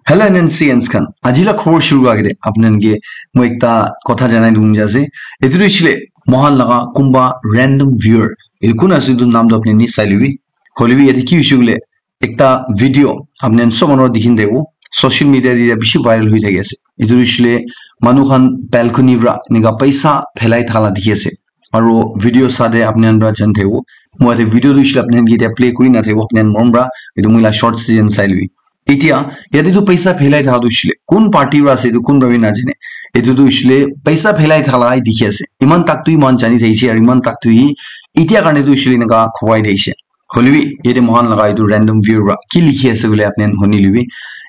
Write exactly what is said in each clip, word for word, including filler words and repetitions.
Hello N N C Ns khan, aji la khobor shuru kura agete apni khan ke moi ekta kotha janai dibole mon jai ase. Etu tu hoishe le moikhan laga kunba random viewer, etu kun ase etu naam tu apni khan sai lobi. Hoile bi yate ki hoishe koile, ekta video apni khan sob manu dikhi thaki bo, social media te bishi viral hoi thaki ase. Etu tu hoishe le manu khan balcony para enika paisa phelai thaka la dikhi ase. Aro video sa te apni khan para jani thaki bo. Moi yate video tu hoishe le apni khan ke etia play kuri na thaki bo, apni khan morom para etu moi la short season sai lobi. Etia yate tu paisa phelai thaka tu hoishe le kun party para ase, etu kun para bi najane. Etu tu hoishe le paisa phelai thaka la dikhi ase. Iman tak tu hi moikhan jani thakise aro iman tak tu hi etia karne tu hoishe le enika khobor ai thakise. Hoile bi yate moikhan laga etu random viewer para ki likhi ase koile apni khan huni lobi.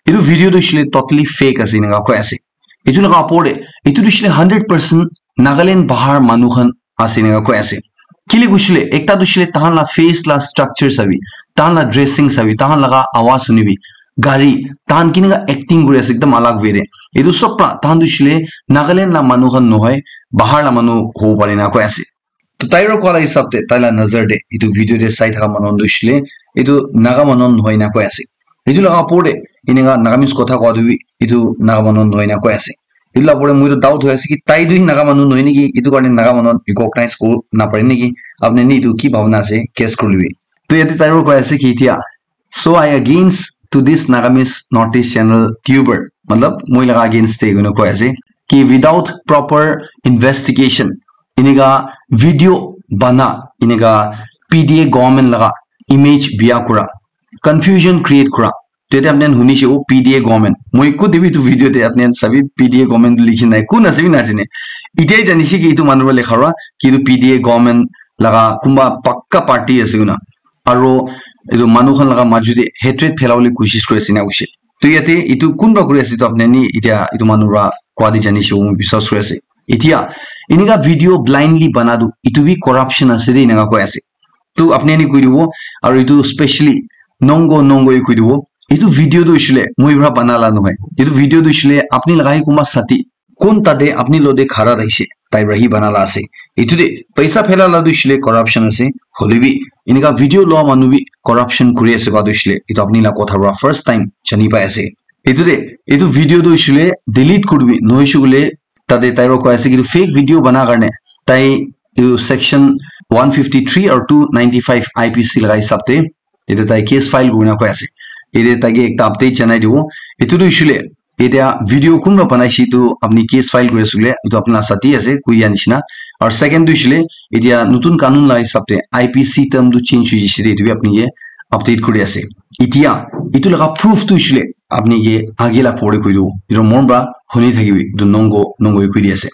Etu video tu hoishe le totally fake ase enika koi ase. Etu laga opor te etu tu hoishe le hundred percent Nagaland bahar manu khan ase enika koi ase. Kile koishe le ekta tu hoishe le tahan la face la structure sabi, tahan la dressing sabi, tahan laga awaz sunibi, gari, tahan kineka acting kuri ase ekdam alag way te. Etu sob para tahan tu hoishe le Nagaland la manu khan nohoi, bahar la manu hobo pare enika koi ase. To tai para koa la hisab te, tai la nazar te, etu video te sai thaka manu khan tu hoishe le etu Naga manu khan nohoi enika koi ase. Etu laga opor te enika Nagamese kotha koa tu bi etu Naga manu khan nohoi enika koi ase. Etu la opor te moi tu doubt hoi ase ki tai tu hi Naga manu nohoi neki, etu karne Naga manu khan recognize kori na pare neki, apni khan etu ki bhabna ase guess kuri lobi. To yate tai para koi ase ki etia, "So I against to this Nagamese Northeast Channel tuber." Matlab, moi laga against te koina koi ase ki without proper investigation, enika video bana, enika P D A government laga image biya kura, confusion create kura. Tete apni khan huni she, "Oh, P D A government." Moi kut te bi etu video te apni khan sabi P D A government likhi nai. Kun ase bi najane. Etia jani she ki etu manu para likha ra ki etu P D A government laga kunba pakka party ase koina. Aro etu manu khan laga maju te hatred phelabole koshish kuri ase na hoishe. To yate etu kunba kuri ase to apni khan etia etu manu para koa te jani she moi biswas kuri ase. Etia enika video blindly bana tu etu bi corruption ase de enika koi ase. To apni khan koi dibo, aro etu specially nongo nongo koi dibo. Etu video tu hoishe le moi para bana la nohoi. Etu video tu hoishe le apni laga hi kunba sati kun tate apni lo te khara thakise, tai para hi bana la ase. Etu te paisa phela la tu hoishe le corruption ase. Hoile bi enika video loa manu bi corruption kuri ase koa tu hoishe le etu apni la kotha para first time jani pai ase. Etu te etu video tu hoishe le delete kuri dibi, nohoishe koile tate tai para koi ase ki etu fake video bana karne tai etu section one fifty three aru two ninety five I P C laga hisab te etu tai case file kurina koi ase. Ete tai ke ekta update janai dibo. Etu tu hoishe le etia video kunba banaise etu apni case file kuri ase koile etu apni la sati ase koi ya nishina. Aru second tu hoishe le etia notun kanun la hisab te I P C term tu change hoi jaise de etu bi apni ke update kuri ase. Etia etu laga proof tu hoishe le apni ke age la khobor te koi dibo. Etu mon para huni thakibi, etu nongo nongo koi di ase.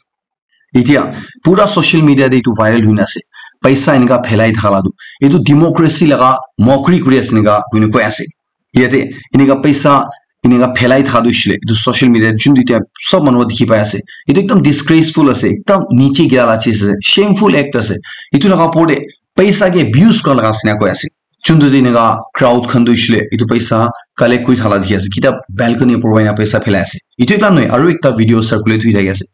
Etia pura social media te etu viral hoi na ase. Paisa enika phelai thaka la tu. Etu democracy laga mockery kuri ase enika koi na koi ase. Yate enika paisa enika phelai thaka tu hoishe le etu social media te juntu etia sob manu dikhi pai ase. Etu ekdam disgraceful ase, ekdam niche gira la cheez ase, shameful act ase. Etu laga opor te paisa ke abuse kura laga ase enika koi ase. Juntu te enika crowd khan tu hoishe le etu paisa collect kuri thaka la dikhi ase. Kitab balcony opor para enika paisa phelai ase. Etu ekla nohoi, aru ekta video circulate hoi thaki ase.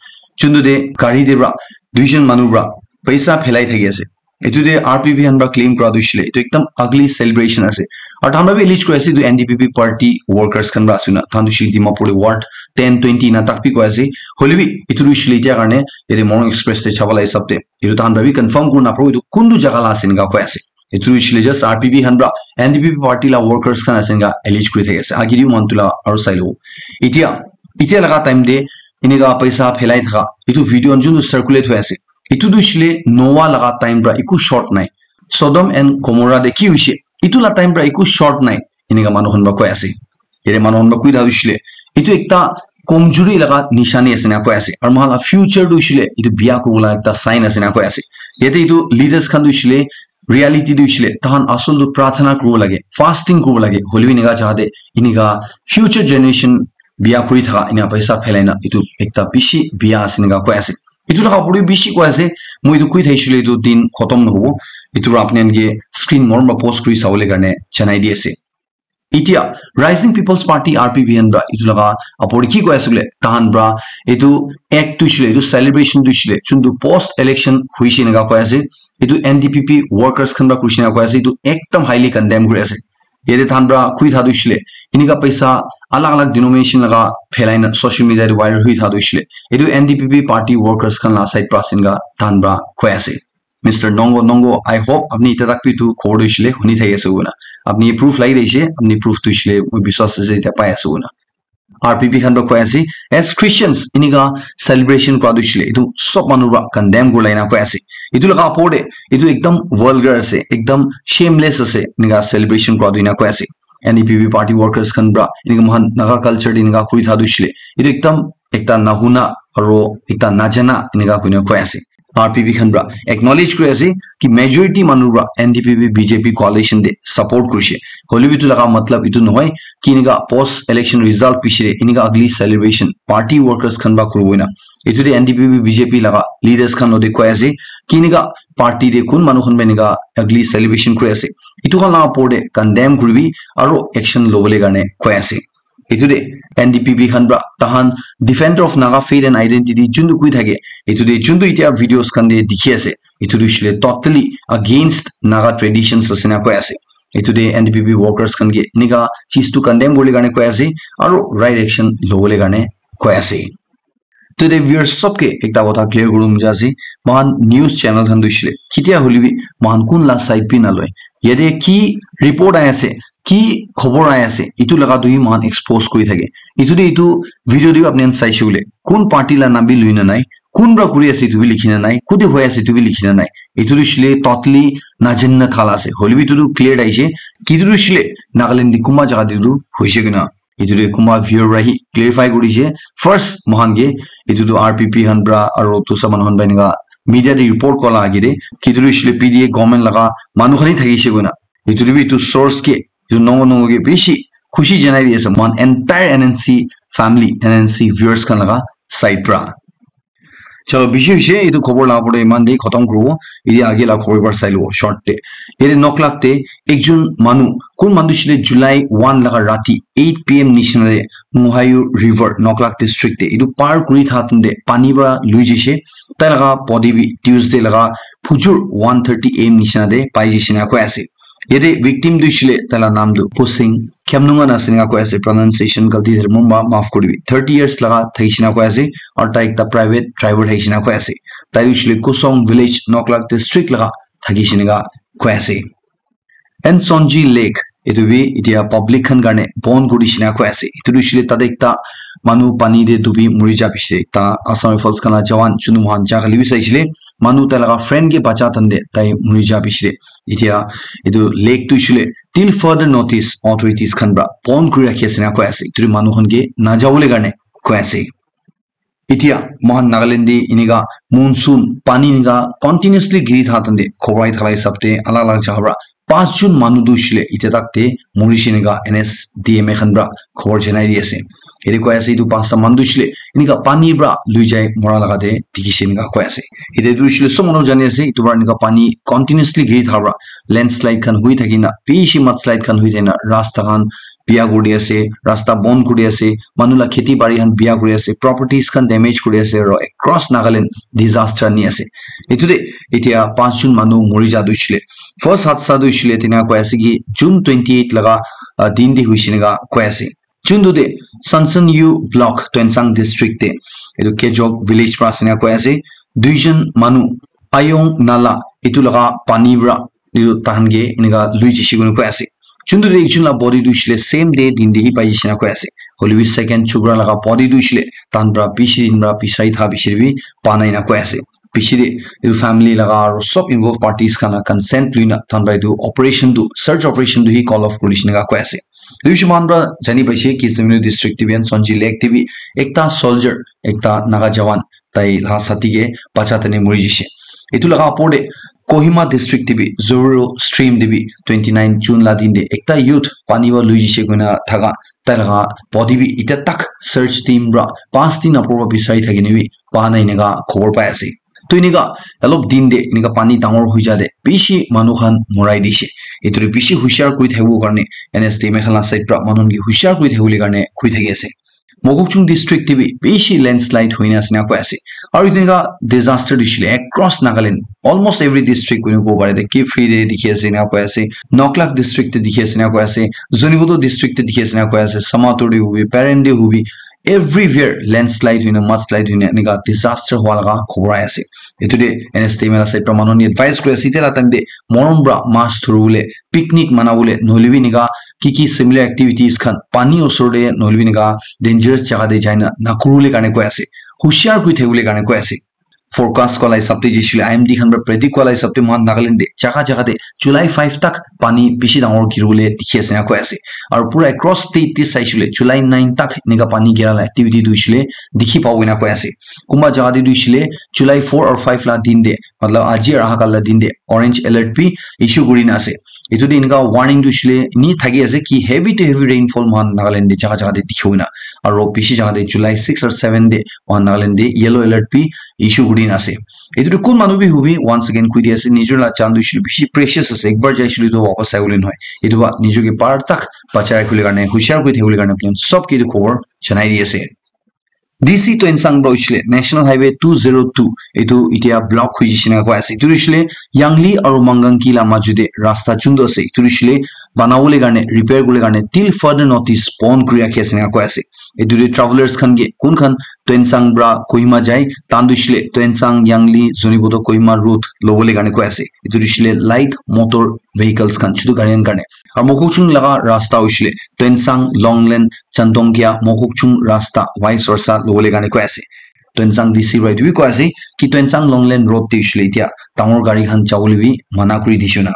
Juntu te gari te para duijon manu para paisa phelai thaki ase. Etu te R P P khan para claim kura tu hoishe le etu ekdam ugly celebration ase. Aru tahan para bi allege kuri ase etu N D P P party workers khan para ase na. Tahan tu hoishe le Dimapur te ward ten, twenty na tak bi koi ase. Hoile bi etu tu hoishe le etia karne yate Morung Express te chapa la hisab te etu tahan para bi confirm kuri na pabo etu kuntu jaga la ase enika koi ase. Etu hoishe le just R P P khan para N D P P party la workers khan ase enika allege kuri thaki ase. Age te bi moikhan etu la aru sai lobo. Etia, etia laga time te enika paisa phelai thaka etu video khan juntu circulate hoi ase. Etu tu hoishe le Noah laga time para eku short nai. Sodom and Gomorrah te ki hoishe? Etu la time para eku short nai. Enika manu khan para koi ase. Yate manu khan para koi thaka hoishe le etu ekta komjuri laga nishani ase enika koi ase. Aru moikhan la future tu hoishe le etu biya kuribo la ekta sign ase enika koi ase. Yate etu leaders khan tu hoishe le reality tu hoishe le tahan asol tu prarthana kuribo lage, fasting kuribo lage. Hoile bi enika jaga te enika future generation biya kuri thaka enika paisa phelai na etu ekta bishi biya ase enika koi ase. Etu laga opor te bishi koi ase, moi etu koi thakishe le etu din khotom nohobo. Etu para apni khan ke screen morom para post kuri sabole karne janai di ase. Etia Rising People's Party, R P P khan para etu laga opor te ki koi ase koile, tahan para etu act tu hoishe le, etu celebration tu hoishe le, juntu post election hoishe enika koi ase, etu N D P P workers khan para kurishe enika koi ase, etu ekdam highly condemn kuri ase. Yate tahan para koi thaka tu hoishe le, enika paisa alag alag denomination laga phelai na social media te viral hui thaka tu hoishe le, etu N D P P party workers khan la side pra ase enika tahan pra koi ase. Mister Nongo, Nongo, I hope apni etia tak bi etu khobor tu hoishe le huni thaki ase koina. Apni proof lagi dise, apni proof tu hoishe le moi biswas ase etia pai ase koina. R P P khan pra koi ase, as Christians, enika celebration kura tu hoishe le, etu sob manu pra condemn kuri la ena koi ase. Etu laga opor te, etu ekdam vulgar ase, ekdam shameless ase, enika celebration kura tu ena koi ase. N D P P party workers khan pra, enika mohan Naga culture te enika kuri thaka tu hoishe le, etu ekdam ekta nahuna aro ekta najana enika koina koi ase. R P P khan pra acknowledge kuri ase ki majority manu pra N D P P B J P coalition te support kurishe. Hoile bi etu laga matlab etu nohoi ki enika post election result piche te enika ugly celebration party workers khan pra kuribo na. Etu te N D P P B J P laga leaders khan lote koi ase ki enika party te kun manu khan pra enika ugly celebration kuri ase. Etu khan laga opor te condemn kuribi aro action lobole karne koi ase. Etu te N D P P khan pra tahan defender of Naga faith and identity juntu koi thake, etu te juntu etia videos khan te dikhi ase, etu tu hoishe le totally against Naga traditions ase na koi ase. Etu te N D P P workers khan ke enika cheez tu condemn kuri le karne koi ase, aro right action lobole karne koi ase. Today viewers sob ke ekta kotha clear kuri muja ase, mohan news channel khan tu hoishe le ketia hoile bi mohan kun la side bi naloi. Yate ki report ahi ase, ki khobor ahi ase, etu laga tu hi mohan expose kuri thake. Etu te etu video te bi apni khan saishe koile kun party la naam bi lui na nai, kun pra kuri ase etu bi likhi na nai, kute hoi ase etu bi likhi na nai. Etu tu hoishe le totally najani na thala ase. Hoile bi etu tu clear ahishe ki etu tu hoishe le Nagaland te kunba jaga te tu hoishe koina. Etu te kunba viewer para hi clarify kuri se. First, mohan ke etu tu R P P khan para aru tu saman khan para enika media te report kora la age te, ki etu tu hoishe le P D A government laga manu khan hi thaki se koina. Etu tu bi etu source ke, etu nongo nongo ke bishi khushi janai di ase. Mohan entire N N C family, N N C viewers khan laga side para. Chalo, bishi hoishe, etu khobor laga opor te iman te khatam kuribo. Etu age la khobor para sai lobo short te. Yate Noklak te ekjon manu, kun manu hoishe le July one laga rati eight P M nishina te Ngohayu River, Noklak district te, etu par kuri thaka time te pani para lui jaishe. Tai laga body bi Tuesday laga phujur one thirty A M nishina te pai jaishe na koi ase. Yate victim tu hoishe le tai la naam tu Posing Khyamnungan ase enika koi ase, pronunciation galti hoile mumba maaf kuri dibi. Thirty years laga thakishe na koi ase, aru tai ekta private driver thakishe na koi ase. Tai hoishe le Kusong village, Noklak district laga thakishe enika koi ase. And Sonji Lake, etu bi etia public khan karne bon kuri dishe na koi ase. Etu tu hoishe le tate ekta manu pani te dubi muri ja bishi, ekta Assam Rifles khan la jawan chunu mohan ja khali bi saishe le, manu tai laga friend ke bacha time te tai muri ja bishi. Etia etu lake tu hoishe le till further notice authorities khan para bon kuri rakhi ase na koi ase. Etu manu khan ke najabole karne koi ase. Etia mohan Nagaland te enika monsoon pani enika continuously giri thaka time te khobor ahi thaka hisab te alag alag jaga para panch jon manu tu hoishe le etia tak te murishe enika N S D M A khan para khobor janai di ase. Yate koi ase etu panchta manu tu hoishe le enika pani para lui jai mora laga te dikhishe enika koi ase. Yate tu hoishe le sob manu jani ase etu para enika pani continuously giri thaka para landslide khan hui thaki na, bishi mudslide khan hui thaki na rasta khan biya kuri di ase, rasta bon kuri di ase, manu la kheti bari khan biya kuri ase, properties khan damage kuri ase, aru across Nagaland disaster ani ase. Etu te etia panch jon manu muri ja tu hoishe le first hadsa tu hoishe le tina koi ase ki June twenty eight laga, ah, din te hoishe enika koi ase. Juntu te Sansan U block Tuensang district te etu Kejok village para ase enika koi ase. Duijon manu Ayong Nala etu laga pani para etu tahan ke enika lui jaishe koina koi ase. Juntu te ekjon la body tu hoishe le same day din te hi pai jaishe na koi ase. Hoile bi second chukra laga body tu hoishe le tahan para bishi din para bisai tha bishi bi pa nai na koi ase. Piche te etu family laga aru sob involved parties khan la consent lui na tahan para etu operation tu, search operation tu hi call off kuri dishe enika koi ase. Etu bishi mohan para jani paishe ki East Kameng District te bi and Sonji Lake te bi ekta soldier, ekta Naga jawan tai la sati ke bacha tani muri jaishe. Etu laga opor te Kohima District te bi Zuru stream te bi twenty nine June la din te ekta youth pani para lui jaishe koina thaka tai laga body bi etia tak search team para panch din opor para bisai thaki na bi pa nai enika khobor pai ase. To enika olop din te enika pani dangor hui ja te bishi manu khan morai dishe. Etu te bishi hushar kuri thakibo karne N S D M A khan la side para manu khan ke hushar kuri thakibole karne koi thaki ase. Mokokchung district te bi bishi landslide hoina ase na koi ase. Aru etu eneka disaster tu hoishe le across Nagaland, almost every district koina kobo pare de, Kiphire te dikhi ase eneka koi ase, Noklak district te dikhi ase eneka koi ase, Zunheboto district te dikhi ase eneka koi ase, Samator te hobi, Peren te hobi, everywhere landslide hoina, mudslide hoina eneka disaster hua laga khobor ahi ase. Etu te N S T M L ase, pra manu ni advice kuri ase, etia la time te morom pra mas dhuribole, picnic manabole, nohoile bi eneka ki ki similar activities khan pani osor te nohoile bi eneka dangerous jaga te jaina nakuribole karne koi ase, hushiar kuri thakibole karne koi ase. Forecast kora la hisab te jaishe koile I M D khan pra predict kora la hisab te moikhan Nagaland te jaga jaga te July five tak pani bishi dangor giribole dikhi ase na koi ase. Aru pura across state te saishe koile July nine tak eneka pani gira la activity tu hoishe koile dikhi pabo na koi ase. Kunba jaga te tu hoishe koile July four or five la din te, matlab aji aru aha kal la din te orange alert bi issue kuri na ase. Etu te eneka warning tu hoishe koile eni thaki ase ki heavy to heavy rainfall moikhan Nagaland te jaga jaga te dikhibo na. Aru bishi jaga te July six or seven te moikhan Nagaland te yellow alert bi issue kuri na ase. Etu tu kun manu bi hobi, once again koi di ase, nijor la jan tu hoishe koile bishi precious ase, ekbar jaishe koile tu wapas aibole nohoi. Etu pra nijor ke par tak bachai rakhibole karne, hushiar kuri thakibole karne apni khan sob ke etu khobor janai di ase. D C Tuensang pra hoishe koile National Highway two zero two etu etia block hoi jaishe na koi ase. Etu hoishe koile Yangli aru Manganki la maju te rasta chundu ase. Etu hoishe koile banabole karne, repair kuribole karne till further notice pon kuri rakhi ase na koi ase. Etu te travelers khan ke kun khan Tuensang pra Kohima jai, tahan tu hoishe koile Tuensang, Yangli, Zunheboto, Kohima road lobole karne koi ase. Etu tu hoishe koile light motor vehicles khan, chutu gari khan karne. Aru Mokokchung laga rasta hoishe koile Tuensang, Longlen, Chandongkia, Mokokchung rasta vice versa lobole karne koi ase. Tuensang D C pra etu bi koi ase ki Tuensang Longlen road te hoishe koile etia dangor gari khan jabole bi mana kuri dishe na.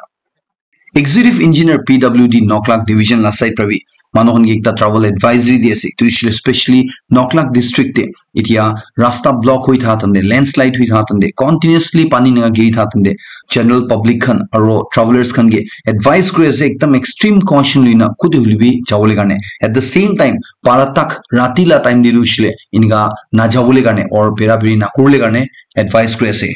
Executive Engineer P W D Noklak Division la side pra bi manu khan ke ekta travel advisory di ase. Etu hoishe koile specially Noklak district te etia rasta block hoi thakan te, landslide hoi thakan te, continuously pani eneka giri thakan te, general public khan aru travelers khan ke advice kuri ase ekdam extreme caution loina kute hoile bi jabole karne. At the same time, para tak rati la time te tu hoishe koile eneka najabole karne or bera beri nakuribole karne advice kuri ase.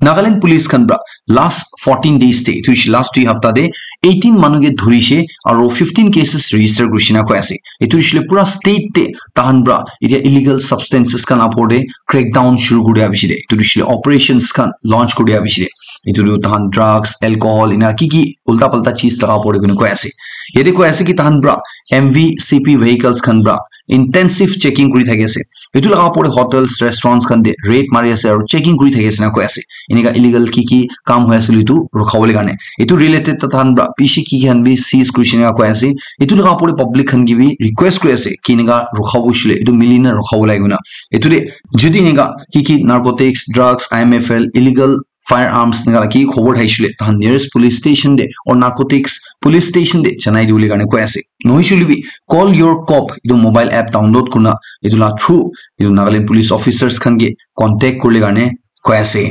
Nagaland Police khan pra last fourteen days te, etu hoishe last dui hafta te eighteen manu ke dhurishe aru fifteen cases register kurishe na koi ase. Etu hoishe koile pura state te tahan pra etia illegal substances khan upor te crackdown shuru kuri dia bishi de. Etu hoishe koile operations khan launch kuri dia bishi de. Etu tu tahan drugs, alcohol, ena ki ki ulta palta cheez laga upor te koina koi ase. Yate koi ase ki tahan pra M V C P vehicles khan pra intensive checking kuri thaki ase. Etu laga upor te hotels, restaurants khan te raid mari ase aru checking kuri thaki ase na koi ase. Eneka illegal ki ki kam hoi ase etu rukhabole karne. Etu related tahan pra bishi ki ki khan bi seize kurishe na koi ase. Etu laga upor te public khan ke bi request kuri ase ki eneka rukhabo hoishe koile etu mili na rukhabo lage na. Etu te jodi eneka ki ki narcotics, drugs, I M F L, illegal firearms eneka la ki khobor thaishe koile tahan nearest police station te or narcotics police station te janai dibole karne koi ase. Nohoishe koile bi Call Your Cop etu mobile app download kurina etu la through etu Nagaland police officers khan ke contact kuribole karne koi ase.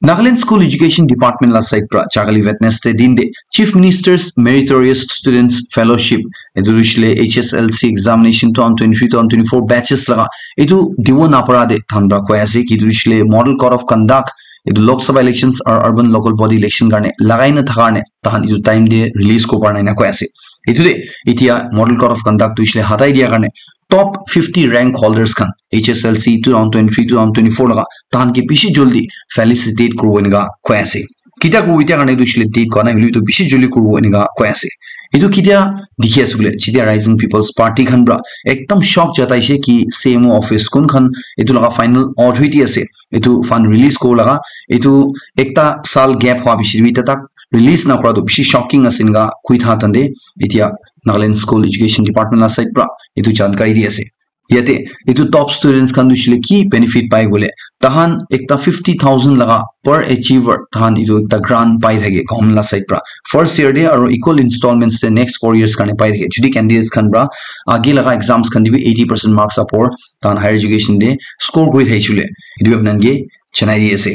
Nagaland School Education Department la side pra jakali Wednesday din te Chief Minister's Meritorious Students Fellowship etu hoishe koile H S L C examination two thousand twenty-three, two thousand twenty-four batches laga etu dibo napara te tahan pra koi ase ki etu hoishe koile Model Code of Conduct etu Lok Sabha elections aru urban local body election karne lagai na thaka karne tahan etu time te release kuribo para nai na koi ase. Etu te etia Model Code of Conduct tu hoishe koile hatai dia karne top fifty rank holders khan H S L C two thousand twenty-three, two thousand twenty-four laga tahan ke bishi jaldi felicitate kuribo eneka koi ase. Ketia kuribo etia karne tu hoishe koile date koa nai hoile tu bishi jaldi kuribo eneka koi ase. Etu ketia dikhi ase koile jetia Rising People's Party khan pra ekdam shock jataishe ki C M O office kun khan etu laga final authority ase etu fund release kuribo laga, etu ekta saal gap hua piche te bi tate tak release nakura tu bishi shocking ase eneka koi thakan te etia Nagaland School Education Department la side pra etu jankari di ase. Yate etu top students khan tu hoishe koile ki benefit pai koile tahan ekta fifty thousand laga per achiever tahan etu ekta grant pai thake government la side pra first year te aru equal installments te next four years karne pai thake jodi candidates khan pra age laga exams khan te bi eighty percent marks upor tahan higher education te score kuri thaishe koile etu bi apni khan ke janai di ase.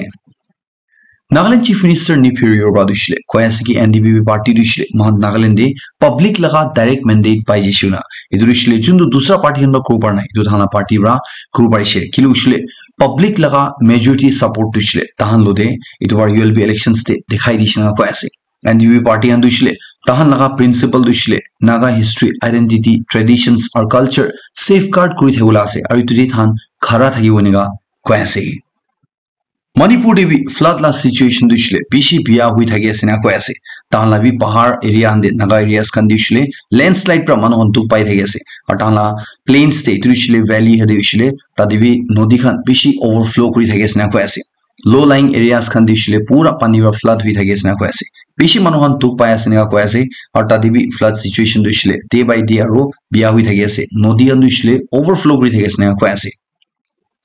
Nagaland Chief Minister Neiphiu Rio pra tu hoishe koile koi ase ki N D P P party tu hoishe koile moikhan Nagaland te public laga direct mandate pai jaishe koina. Etu tu hoishe koile juntu dusra party khan pra kuribo para nai, etu tahan la party pra kuribo parishe. Kile hoishe koile public laga majority support tu hoishe koile tahan lo te etu bar U L B elections te dikhai dishe koina koi ase. N D P P party khan tu hoishe koile tahan laga principle tu hoishe koile Naga history, identity, traditions aru culture safeguard kuri thakibo la ase aru etu te tahan khara thakibo eneka koi ase. Manipur te bi flood la situation tu hoishe le bishi biya hui thaki ase na koi ase. Tahan la bi bahar area khan te, Naga areas khan te hoishe le landslide pra manu khan dukh pai thaki ase. Aru tahan la plains te, etu hoishe le valley khan te hoishe le, tate bi nodi khan bishi overflow kuri thaki ase na koi ase. Low lying areas khan te hoishe le pura pani pra flood hui thaki ase na koi ase. Bishi manu khan dukh pai ase na koi ase. Aru tate bi flood situation tu hoishe le day by day aru biya hui thaki ase. Nodi khan tu hoishe le overflow kuri thaki ase na koi ase.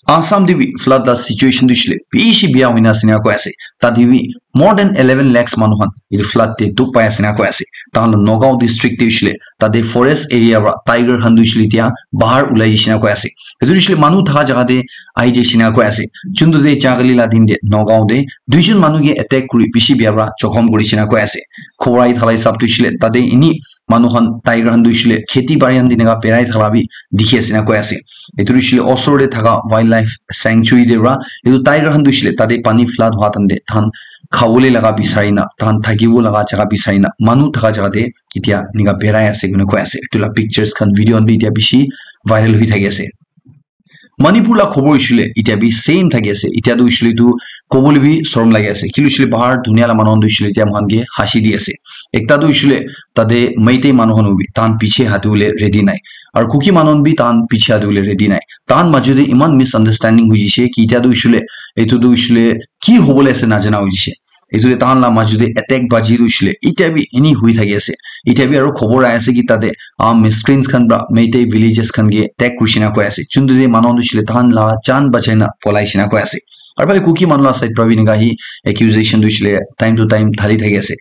Assam te bi flood la situation tu hoishe le bishi biya hoina ase na koi ase. Tate bi more than eleven lakhs manu khan etu flood te dukh pai ase na koi ase. Tahan la Nagaon district te hoishe le tate forest area pra tiger khan tu hoishe le tia bahar ulai jai she na koi ase. Etu tu hoishe le manu thaka jaga te ahi jai she na koi ase. Chundu te jagali la din te Nagaon te duijon manu ke attack kuri bishi biya pra jokhom kuri she na koi ase. Khobor ahi thala hisab tu hoishe le tate ini manu khan tiger khan tu hoishe le kheti bari khan te eneka berai thala bi dikhi ase na koi ase. Etu tu hoishe le osor te thaka wildlife sanctuary te pra etu tiger khan tu hoishe le tate pani flood hua time te tahan khawole laga bisari na, tahan thakibo laga jaga bisari na, manu thaka jaga te etia eneka berai ase koina koi ase. Etu la pictures khan, video khan bi etia bishi viral hui thaki ase. Manipur la khobor hoishe le etia bi same thaki ase. Etia tu hoishe le tu kobole bi sorom lagi ase. Kile hoishe le bahar dunia la manu khan tu hoishe le etia moikhan ke hasi di ase. Ekta tu hoishe le tate Meitei manu khan bi tahan piche hati bole ready nai. Aru Kuki manu khan bi tahan piche hati bole ready nai. Tahan majo te iman misunderstanding hui jishe ki etia tu hoishe le, etu tu hoishe le ki hobole ase najana hui jishe. Etu te tahan la majo te attack baji tu hoishe le etia bi ini hui thaki ase. Etia bi aru khobor ahi ase ki tate ah, miscreants khan pra Meitei villages khan ke attack kuri she na koi ase. Chundu te manu tu hoishe le tahan la jaan bachai na polai she na koi ase. Aru phale Kuki manu la side pra bi eneka hi accusation tu hoishe le time to time thali thaki ase.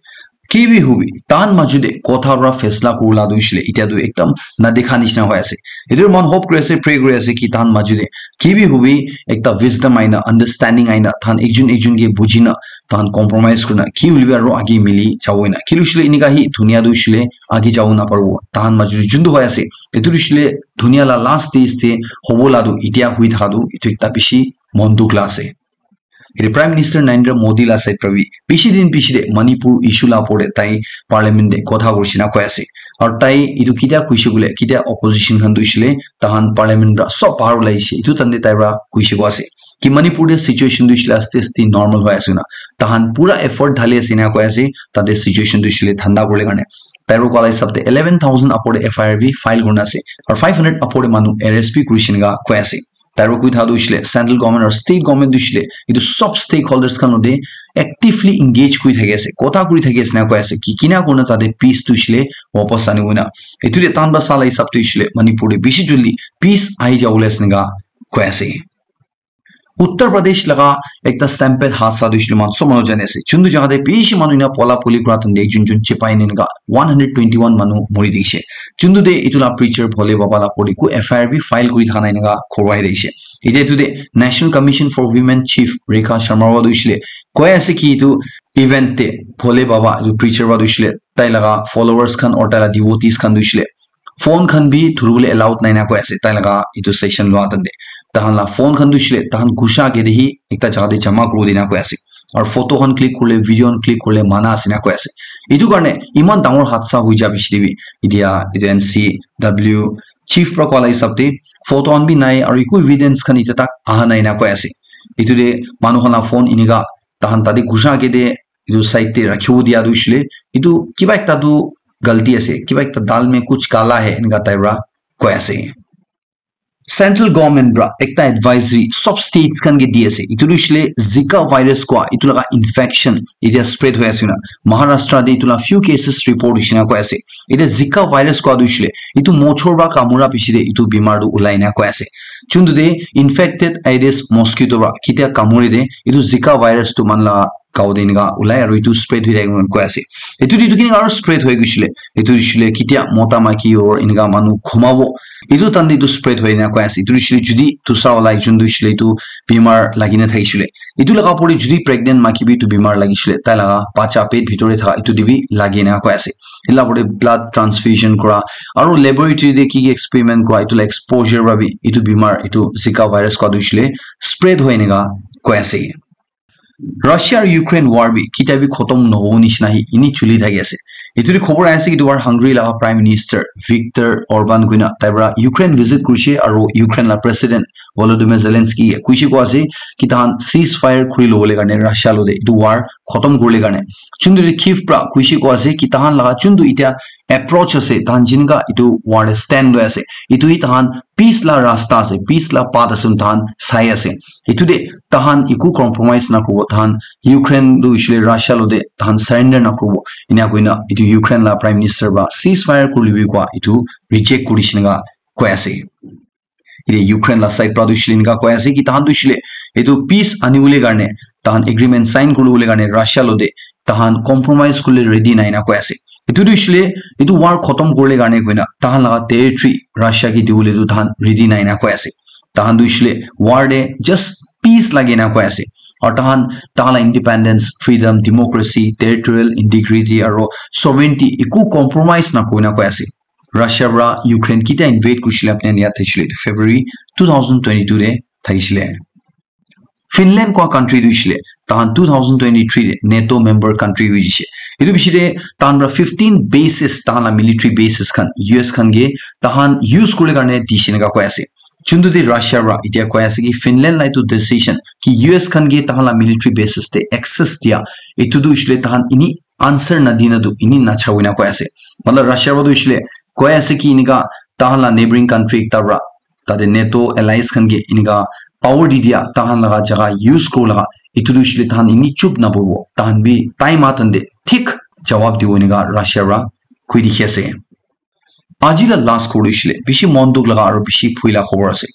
Ki bi hobi, tahan majo te kotha pra faisla kurila tu hoishe le etia tu ekdam na dikha nishina hoi ase. Etu moikhan hope kuri ase, pray kuri ase ki tahan majo te ki bi hobi ekta wisdom aina, understanding aina, tahan ekjon ekjon ke buji na, tahan compromise kurina ki hoile bi aru age mili jabo ena. Kile hoishe le eneka hi dunia tu hoishe le age jabo naparibo. Tahan majo te juntu hoi ase, etu tu hoishe le dunia la last stage te hobo la tu etia hui thaka tu etu ekta bishi mon dukh la ase. Etu Prime Minister Narendra Modi la side pra bi bishi din piche te Manipur issue la opor te tai parliament te kotha kuri she na koi ase. Aru tai etu ketia koise koile, ketia opposition khan tu hoishe le tahan parliament pra sob bahar ulai jai she, etu time te tai pra koise koi ase ki Manipur te situation tu hoishe le aste aste normal hoi ase na. Tahan pura effort dhali ase na koi ase, tate situation tu hoishe le thanda kuribole karne. Tai pra koa la hisab te eleven thousand opor te F I R bi file kurina ase. Aru five hundred opor te manu arrest bi kuri she eneka koi ase. Tai pra koi thaka tu hoishe le central government aru state government tu hoishe le etu sob stakeholders khan logote actively engage kuri thaki ase, kotha kuri thaki ase na koi ase ki kina kurina tate peace tu hoishe le wapas anibo na. Etu te tahan pra sa la hisab te hoishe le Manipur te bishi juldi peace ahi jabo le ase eneka koi ase. Uttar Pradesh laga ekta sample hadsa tu hoishe le moikhan sob manu jani ase. Juntu jaga te bishi manu ena pola poli kura time te jun jun chipai ne eneka one hundred twenty one manu mori dikhi she. Juntu te etu la preacher Bhole Baba la opor te eku F I R bi file kuri thaka nai eneka khobor ahi dikhi she. Etia etu te National Commission for Women Chief Rekha Sharma wa tu hoishe le koi ase ki etu event te Bhole Baba etu preacher wa tu hoishe le tai laga followers khan or tai laga devotees khan tu hoishe le phone khan bi dhuribole allowed nai na koi ase tai laga etu session lua time te. Tahan la phone khan tu hoishe le tahan ghusha age te hi ekta jaga te jama kuri dina koi ase. Aru photo khan click kurile, video khan click kurile mana ase na koi ase. Etu karne iman dangor hadsa hoi ja piche te bi etia etu N C W chief pra koa la hisab te photo khan bi nai aru eku evidence khan etia tak aha nai na koi ase. Etu te manu khan la phone eneka tahan tate ghusha age te etu side te rakhibo dia tu hoishe le, etu kiba ekta tu galti ase, kiba ekta dal mein kuch kala hai, eneka type pra koi ase. Central government pra ekta advisory sob states khan ke di ase. Etu tu hoishe le Zika virus koa, etu laga infection etia spread hoi ase na. Maharashtra te etu la few cases report hoishe na koi ase. Etia Zika virus koa tu hoishe le, etu mochor pra kamura piche te etu bimar tu ulai na koi ase. Juntu te infected Aedes mosquito pra ketia kamure te, etu Zika virus tu manu la gao te eneka ulai aru etu spread hoi thake koi ase. Etu te etu kineka aru spread hoi gushe le, etu hoishe le ketia mota maiki or eneka manu khumabo, etu time te etu spread hoi na koi ase. Etu hoishe le jodi dusra wala ekjon tu hoishe le etu bimar lagi na thakishe le, etu laga opor te jodi pregnant maiki bi etu bimar lagishe le, tai laga bacha pet bhitor te thaka etu te bi lagi na koi ase. Etu la opor te blood transfusion kura aru laboratory te ki ki experiment kura, etu la exposure pra bi etu bimar, etu Zika virus koa tu hoishe le spread hoi eneka koi ase. Russia aru Ukraine war bi ketia bi khotom nohobo nishina hi ini chuli thaki ase. Etu te khobor ahi ase ki etu war Hungary laga Prime Minister Viktor Orban koina tai para Ukraine visit kurise aru Ukraine la President Volodymyr Zelensky ye kuise koa ase ki tahan ceasefire khuli lobole karne Russia lo de etu war khotom kuribole karne. Chuntu te Kyiv pra kuise koa ase ki tahan laga chuntu itia approach ase, tahan jinka etu war te stand loi ase, etu hi tahan peace la rasta ase, peace la path ase, tahan sai ase. Etu te tahan eku compromise na kuribo, tahan Ukraine tu hoishe le Russia lo de tahan surrender na kuribo. Ena koina etu Ukraine la Prime Minister ba ceasefire kuri lobi koa etu reject kuri dise eneka koi ase. Ete Ukraine la side pra tu hoishe le eneka koi ase ki tahan tu hoishe le etu peace ani bole karne, tahan agreement sign kuri bole karne Russia lo de tahan compromise kuri le ready nai na koi ase. Etu tu hoishe le etu war khotom kuri le karne koina tahan laga territory Russia ke di bole tu tahan ready nai na koi ase. Tahan tu hoishe le war de just peace lage na koi ase. Aru tahan, tahan la independence, freedom, democracy, territorial integrity aru sovereignty eku compromise na kuri na koi ase. Russia pra Ukraine ketia invade kurishe le apni khan yad thakishe le, etu February two thousand twenty-two te thakishe le. Finland koa country tu hoishe le tahan two thousand twenty-three te NATO member country hoi jaise. Etu piche te tahan pra fifteen bases, tahan la military bases khan U S khan ke tahan use kuri le karne dise eneka koi ase. Chuntu te Russia pra itia koi ase ki Finland la etu decision ki U S khan ke tahan la military bases te access dia, etu tu hoishe le tahan ini answer na dina tu ini na chawina koi ase. Matlab Russia pra tu hoishe le koi ase ki eneka tahan la neighboring country ekta pra tate NATO allies khan ke eneka power di dia, tahan laga jaga use kuri laga, etu tu hoishe le tahan ini chup na bohibo, tahan bi time atan te thik jawab dibo eneka Russia pra koi dikhi ase. Aji la last khobor hoishe le bishi mon dukh laga aru bishi bhoi la khobor ase.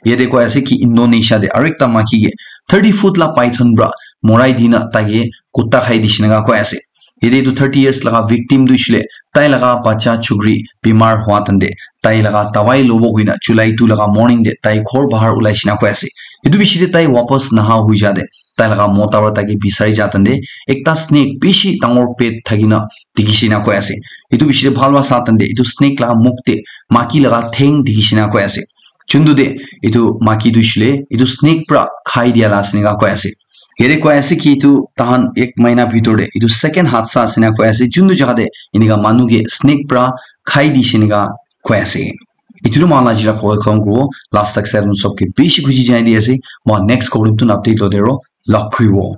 Yate koi ase ki Indonesia te aru ekta maiki ke thirty foot la python pra morai dina tai ke kutta khai dise eneka koi ase. Yate etu thirty years laga victim tu hoishe le tai laga bacha chukri bimar hua tan te tai laga dawai lobo koina July two laga morning te tai ghor bahar ulai dise eneka koi ase. Etu piche te tai wapas naha hoi ja te tai laga mota para tai ke bisari ja tan te ekta snake bishi dangor pet thaki na dikhi dise eneka koi ase. Etu piche te bhal para sa tan te etu snake laga mukh te maiki laga theng dikhi dise eneka koi ase. Chuntu te etu maiki tu hoishe le etu snake pra khai dia la ase eneka koi ase. Yate koi ase ki etu tahan ek mahina bhitor te etu second hadsa ase eneka koi ase. Chuntu jaga te eneka manu ke snake pra khai dise eneka koi ase. Etu tu moikhan la ajila khobor khan kobo last tak sai sob ke bishi khushi janai di ase. Moi next khobor tu update lo de ro log kuri bo.